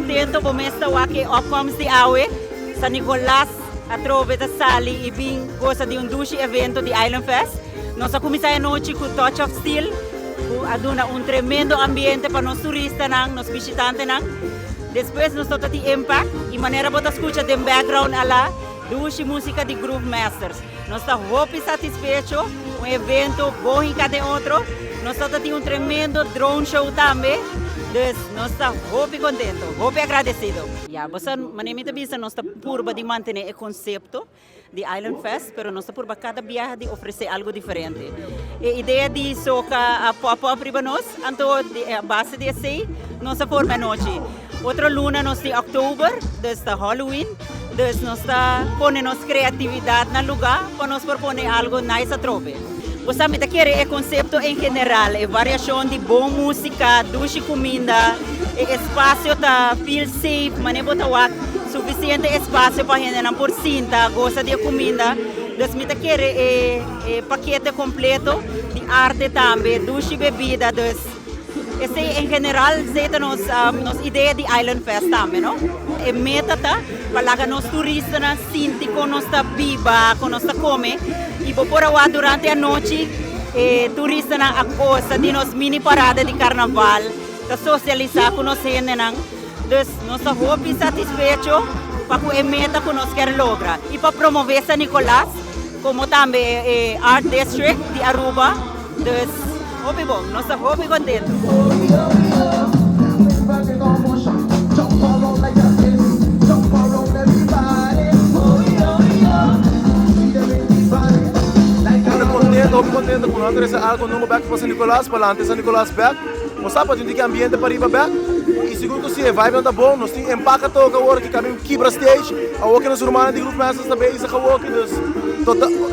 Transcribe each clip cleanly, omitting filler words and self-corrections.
contento, bo mes ta wak e opkomst di awe. San Nicolas atrobe ta sali y bin goza di un dushi evento di Island Fest. Nos a cuminsa e anochi cu Touch of Steel, cu a duna un tremendo ambiente pa nos turistanan, nos bishitantenan. Despues nos tabata tin Impact y manera bo ta scucha den background ala, dushi musica di Groove Masters. Nos ta hopi satisfecho, un evento bon hinca den otro. Nos ta tin un tremendo drone show tambe, dus nos ta hopi contento, hopi agradecido. Ya, bo sa, manera mi ta bisa, nos ta purba di mantene e concepto di Island Fest, pero nos ta purba cada biaha di ofrece algo diferente. E idea di soca a pop up riba nos, anto di a base di esey nos a forma anochi. Otro luna nos tin October, dus ta Halloween, dus nos ta pone nos creatividad na luga pa nos por pone algo nice atrobe. Bo sa mi ta kere e concepto en general, e variacion di bon musica, dushi cuminda, e espacio ta feel safe, mane bo ta wak suficiente espacio pa hendenan por sinta, goza di e cuminda. Dus mi ta kere e e pakete completo di arte tambe, dushi bebida, dus. Esei en general esei ta nos nos idea di Island Fest tambe no. E meta ta pa laga nos turistanan sinti kon nos ta biba, kon nos ta kome i bo por a wak durante anochi e turistanan a gosa di nos mini parada di karnaval, ta sosialisá ku nos hendenan. Dus nos ta hopi satisfecho pa ku e meta ku nos kier logra i pa promove San Nicolas komo tambe e Art District di Aruba. Dus hopi bon, nos ta hopi contento. Contento, hopi contento cu nos a trece algo nobo bek pa San Nicolas, pa lanta San Nicolas bek. Nos sa pa tin ki ambiente pariba bek y sigur cu si e vibe nan ta bon, nos tin Empaka toca awor ki camin kibra stage, awor ki nos rumannan di Groove Masters ta bezig awor ki dus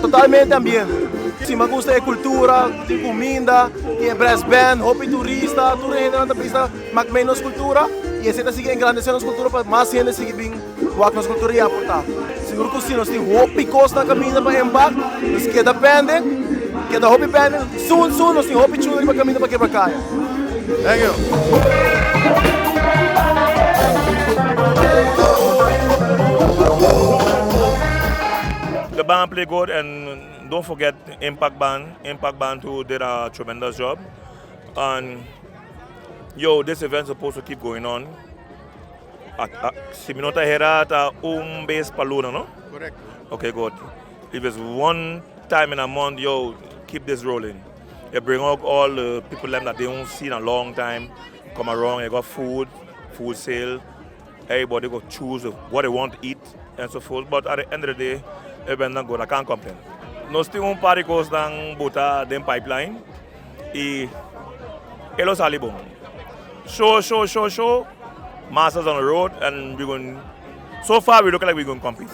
totalmente ambiente. Si mi a gusta e cultura, tin cuminda, tin e brass band, hopi turista, tur e hendenan ta bisa mak mee nos cultura y esey ta sigui engrandece nos cultura pa mas hende sigui bin wak nos cultura y aporta. Sigur cu si nos tin hopi cos na caminda pa embark, nos keda pending, keda hopi pending, soon soon nos tin hopi chulo riba caminda pa kebra caya. Thank you. The band play good and Don't forget Impact Band, Impact Band too did a tremendous job. And yo, this event supposed to keep going on. Si mi no ta hera ta un bes pa luna, no? Correct. Okay, good. If it's one time in a month, yo, keep this rolling. It bring out all the people them that they don't see in a long time come around. You got food, food sale. Everybody go choose what they want to eat and so forth. But at the end of the day, it went good. I can't complain. Nos tin un par di cosnan buta den pipeline y e lo sali bon. Show, show, show, show. Masters on the road and we going so far we look like we going compete.